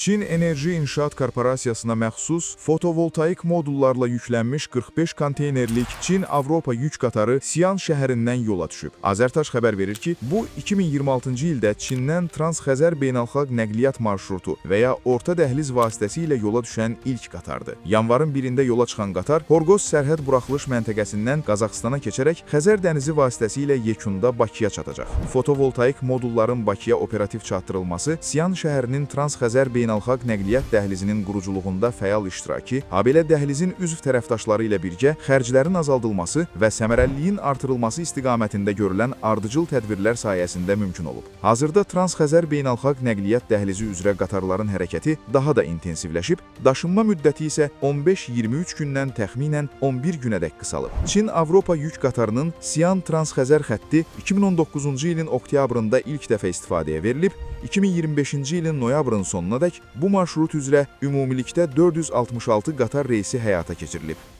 Çin Enerji İnşaat Korporasiyasına məxsus fotovoltaik modullarla yüklənmiş 45 konteynerlik Çin-Avropa yük qatarı Sian şəhərindən yola düşüb. Azərtaş xəbər verir ki, bu 2026-cı ildə Çindən Trans-Xəzər beynəlxalq nəqliyyat marşrutu və ya Orta Dəhliz vasitəsilə yola düşən ilk qatardır. Yanvarın 1-də yola çıxan qatar Horqos sərhəd buraxılış məntəqəsindən Qazaxıstana keçərək Xəzər dənizi vasitəsilə yekunda Bakıya çatacaq. Fotovoltaik modulların Bakıya operativ çatdırılması Sian şəhərinin Trans-Xəzər beynəlxalq nəqliyyat dəhlizinin quruculuğunda fəal iştirakı, habelə dəhlizin üzv tərəfdaşları ilə birgə xərclərin azaldılması və səmərəliliyin artırılması istiqamətində görülən ardıcıl tədbirlər sayəsində mümkün olub. Hazırda Trans-Xəzər beynəlxalq nəqliyyat dəhlizi üzrə qatarların hərəkəti daha da intensivləşib, daşınma müddəti isə 15-23 gündən təxminən 11 günədək qısalıb. Çin-Avropa yük qatarının Sian Trans-Xəzər xətti 2019-cu ilin oktyabrında ilk dəfə istifadəyə verilib, 2025-ci ilin noyabrın sonunadək bu marşrut üzrə ümumilikdə 466 qatar reysi həyata keçirilib.